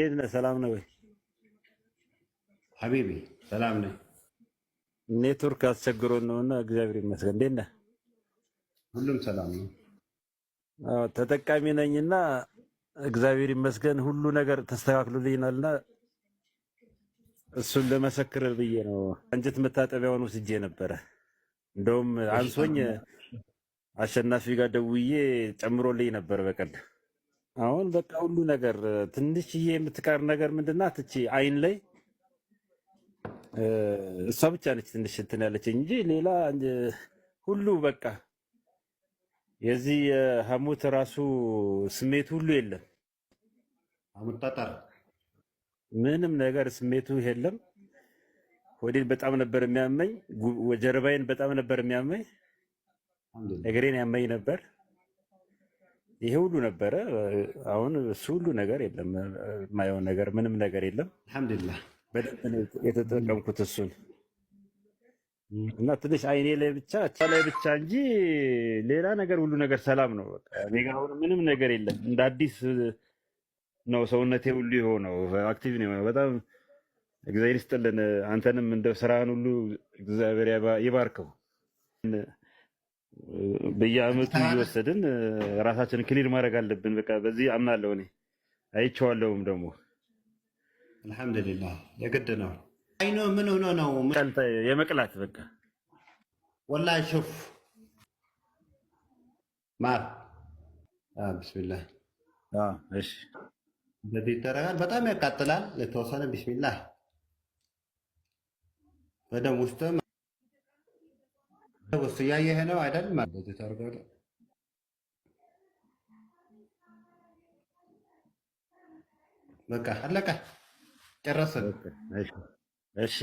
እንዴት ነህ? ሰላም ነው ወይ? حبيبي ሰላም ነኝ። ኔትወርክ አስቸግሮን ነውና እግዚአብሔር ይመስገን። እንዴት ነህ? ሁሉም ሰላም ነው። አዎ፣ ተጠቃሚ ነኝና እግዚአብሔር ይመስገን ሁሉ ነገር ተስተካክሎልኛልና እሱን ለመሰክር ብዬ ነው። አንጀት መታጠቢያውን ወስጄ ነበረ። እንደውም አንሶኝ አሸናፊ ጋር ደውዬ ጨምሮልኝ ነበር በቀል። አሁን በቃ ሁሉ ነገር ትንሽዬ የምትቀር ነገር ምንድናት? እቺ አይን ላይ እሷ ብቻ ነች ትንሽ እንትን ያለችኝ እንጂ ሌላ ሁሉ በቃ የዚህ የሐሞት ራሱ ስሜት ሁሉ የለም። ሐሞት ጠጠር። ምንም ነገር ስሜቱ የለም። ሆዴን በጣም ነበር የሚያመኝ፣ ጀርባዬን በጣም ነበር የሚያመኝ፣ እግሬን ያመኝ ነበር። ይሄ ሁሉ ነበረ። አሁን እሱ ሁሉ ነገር የለም። የማየው ነገር ምንም ነገር የለም። አልሐምዱሊላህ። በደንብ ነው የተጠቀምኩት እሱን እና ትንሽ አይኔ ላይ ብቻ እንጂ ሌላ ነገር ሁሉ ነገር ሰላም ነው። በቃ እኔ ጋር አሁን ምንም ነገር የለም። እንደ አዲስ ነው ሰውነቴ ሁሉ የሆነው፣ active ነው የሆነው። በጣም እግዚአብሔር ይስጥልን። አንተንም እንደው ስራህን ሁሉ እግዚአብሔር ይባርከው። በየአመቱ እየወሰድን ራሳችንን clear ማድረግ አለብን። በቃ በዚህ አምናለሁ እኔ፣ አይቼዋለሁም ደግሞ። አልሐምዱሊላህ፣ የግድ ነው። አይኑ ምን ሆኖ ነው? የመቅላት በቃ። ወላሂ شوف ማር፣ ቢስሚላህ። እሺ። እንደዚህ ይደረጋል። በጣም ያቃጥላል። የተወሰነ ቢስሚላህ በደም ውስጥም ውስጥ እያየህ ነው አይደል? እንደዚህ ታደርጋለህ። በቃ አለቀ፣ ጨረስን። እሺ።